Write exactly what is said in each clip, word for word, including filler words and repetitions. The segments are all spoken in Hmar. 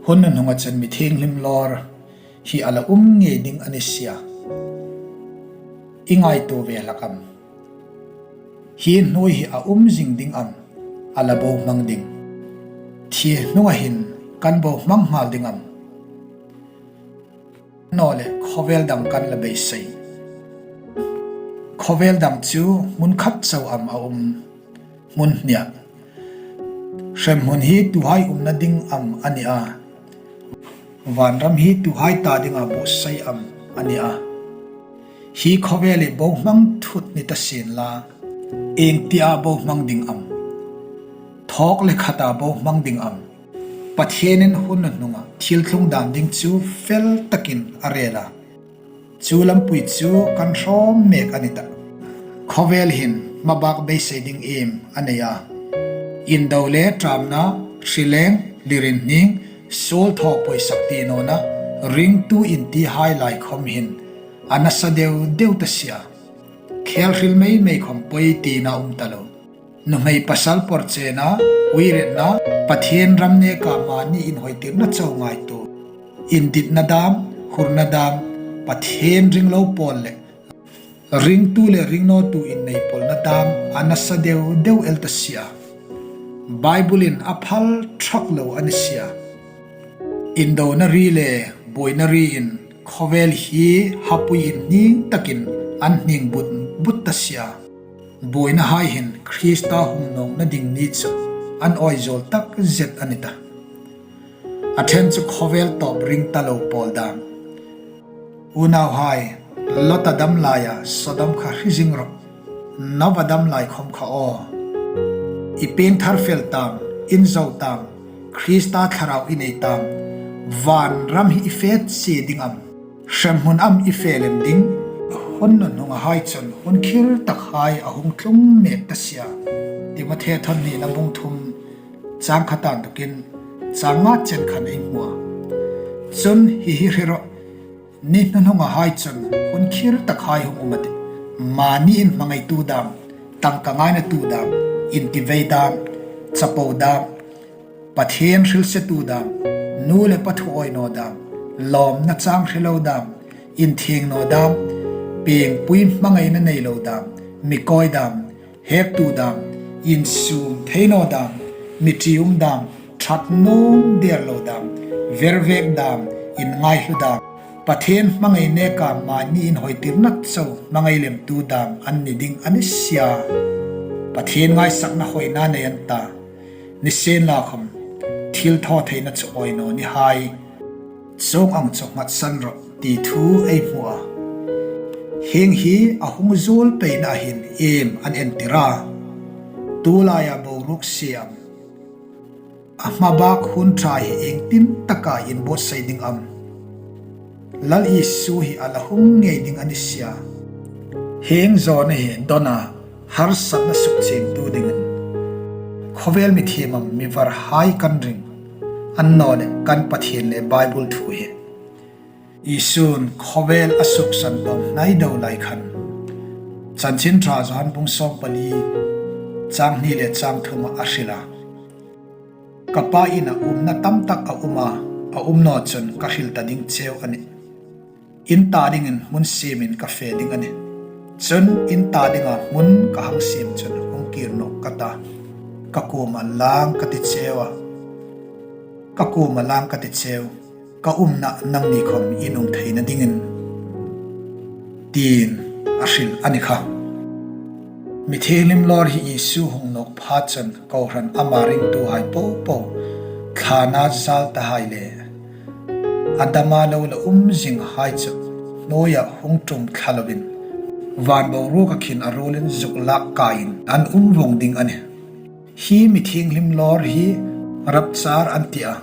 Hun nunhnunga chun mi thienghlim lawr hi a la um ngei ding a ni sia. I ngaituo ve hlak am? Hi hnuoi hi a um zing ding am? A la bohmang ding? Thi hnunga hin kan bohmang nghal ding am? Naw le, khawvel dang kan la beisei. Khawvel dang chu hmun khat chau am a um? Hmun hnia. Hremhmun hi tuhai umna ding am a ni a? Vanram hi tuhai ta dinga buotsai am a ni a? Hi khawvel hi bohmang thut ni ta sien la, ieng tia bohmang ding am? Thawk le khata bohmang ding am? Pathienin hun nunhnunga thil tlung dan ding chu fel takin a rel a. Chu lampui chu kan hrawm mek a ni tah. Khawvel hin hmabak beisei ding iem a nei a? Indo le ṭamna, hri leng, lirin hning, suol thaw pawisak ti nawna, ringtu intihai lai khawm hin a nasa deu deu ta sia. Khel hril mei mei khawm poi tina um ta lo. Nuhmei pasal porchena, uiretna, Pathien ram neka mani inhawitirna chau ngaituo, inditna dam, hurna dam, Pathien ring lo pawl le ringtu le ringnawtu inneipawlna dam a nasa deu deu el ta sia. Bible-in a phal thak lo a ni sia. Indona ri le buoina riin khawvel hi hapui inhning takin an hning but but ta sia. Buoinahai hin Krista hung nawkna ding ni chu an awi zuol tak zet a ni ta. A ṭhen chu khawvel tawp ring ta lo pawl dam. Unauhai, Lota dam laia Sodom kha hre zing rawh. Nova dam lai khawm kha aw. I piengthar fel tam, inzo tam, Krista thlarau i nei tam, vanram hi i fe chie ding am? Hremhmun am i fe lem ding? Hun nunhnungahai chun hun khir takhai a hung tlung mek ta sia. Timothea thawn hnina bung thum chang khat a inthokin chang nga chen khan ei hmu a. Chun hi hi hre rawh, ni hnuhnungahai chun hun khir takhai hung um a tih. Mani inhmangaitu dam, tangka ngainatu dam, intivei dam, chapo dam, Pathien hrilsetu dam, nu le pa thu awi naw dam, lawmna chang hre lo dam, inthieng naw dam, piengpui hmangaina nei lo dam, mi kawi dam, hektu dam, insum thei naw dam, mi ṭium dam, ṭhat nuom der lo dam, vervek dam, inngaihlu dam, Pathien hmangai neka mani inhawitirna chau hmangai lemtu dam an ni ding a ni sia. Pathien ngaisakna hawina nei an ta. Nisienlakhawm, thil thaw theina chu awi naw ni hai. Chuong ang chu nghatsan rawh ti thu ei hmu a. Hieng hi a hung zuol peina hin iem an entir a? Tulaia boruok siam. A hmabak hun ṭha hi iengtin taka inbuotsai ding am? Lal Isu hi a la hung ngei ding a ni sia. Hieng zawna hi dawna harsatna sukchiengtu dingin khawvel mi thiem am, mi varhai kan ring, annawleh kan Pathien le Bible thu hi. Isun khawvel a suksan tawm hnai deu lai khan, Chanchin Ṭha Johan bung sawmpali, chang hni le chang thuma a hril a. Ka Pa ina umna tam tak a um a, a um naw chun ka hril ta ding cheu a nih. In ta dingin hmun siemin ka fe ding a nih. Chun in ta dinga hmun ka hang siem chun hung kir nawk ka ta. Ka kuoma lang ka ti cheu a. Ka kuoma lang ka ti cheu. Ka umna nangni khawm in um theina dingin, tiin a hril a ni kha. Mi thienghlim lawr hi Isu hung nawk pha chun kohran ama ringtuhai popo, thlana zal tahai le a dama lo la um zinghai chu hnuoia hung ṭum thla lovin, van boruoka khin a ruolin zuk lak kaiin an um vong ding a nih. Hi mi thienghlim lawr hi rapture an ti a.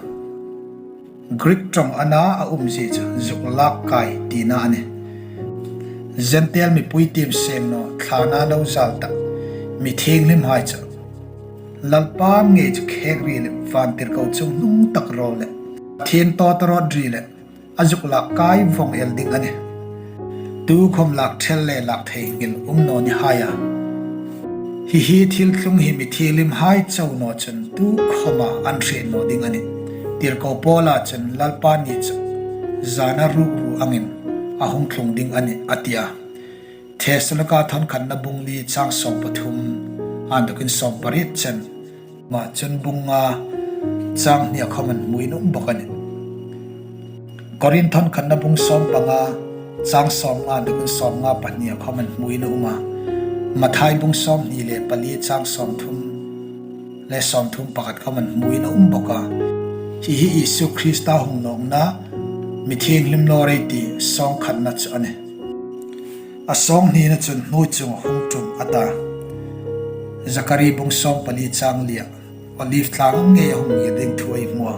Greek ṭawng ana a umzie chu zuk lak kai tina a nih. Gentile mipui tiem seng naw, thlana lo zal tak mi thienghlimhai chu Lalpa ngei chu khek ri le vantirko chungnung tak rawl le Pathien tawtawrawt ri le a zuk lak kai vong el ding a nih. Tukhawm lak thel le lak thei nghil um naw ni hai a. Hi hi thil tlung hi mi thienghlimhai chau naw chun tukhawma an hriet naw ding a nih. Tirko Paula chun Lalpa ni chu zana rukru angin a hung tlung ding a nih a ti a. Thessalonika thawn khatna bung li chang sawm pathum a inthawkin sawm pariet chen, mah chun bung nga chang hnia khawm an hmu in um bawk a nih. Korinth thawn khatna bung sawm panga chang sawm nga inthawkin sawm nga pahni khawm an hmu in um a. Mathai bung sawm hni le pali chang sawm thum le sawm thum pakhat khawm an hmu in um bawk a. Hi hi Isu Krista hung nawkna, mi thienghlim lawr ei ti sawng khatna chu a nih. A sawng hnina chun hnuoi chunga hung ṭum a ta. Zakari bung sawm pali chang lia, Olive tlang ngei a hung ngir ding thu ei hmu a.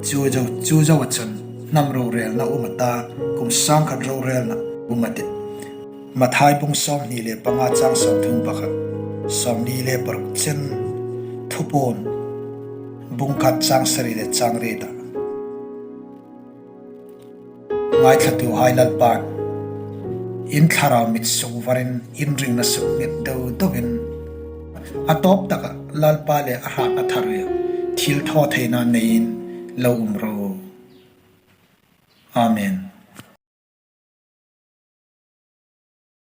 Chu zo, chu zo a chun hnam rorelna um a ta, kum sangkhat rorelna um a tih. Mathai bung sawm hni le panga chang sawm thum pakhat, sawm li le paruk chen, Thupuon bung khat chang sari le chang riet a. Ngaithlatuhai Lalpan, in thlarau mit sukvarin in ringna suknghet deu deuin, a tawp taka Lalpa le a hratna thar ria thilthawtheina neiin lo um ro. Amen.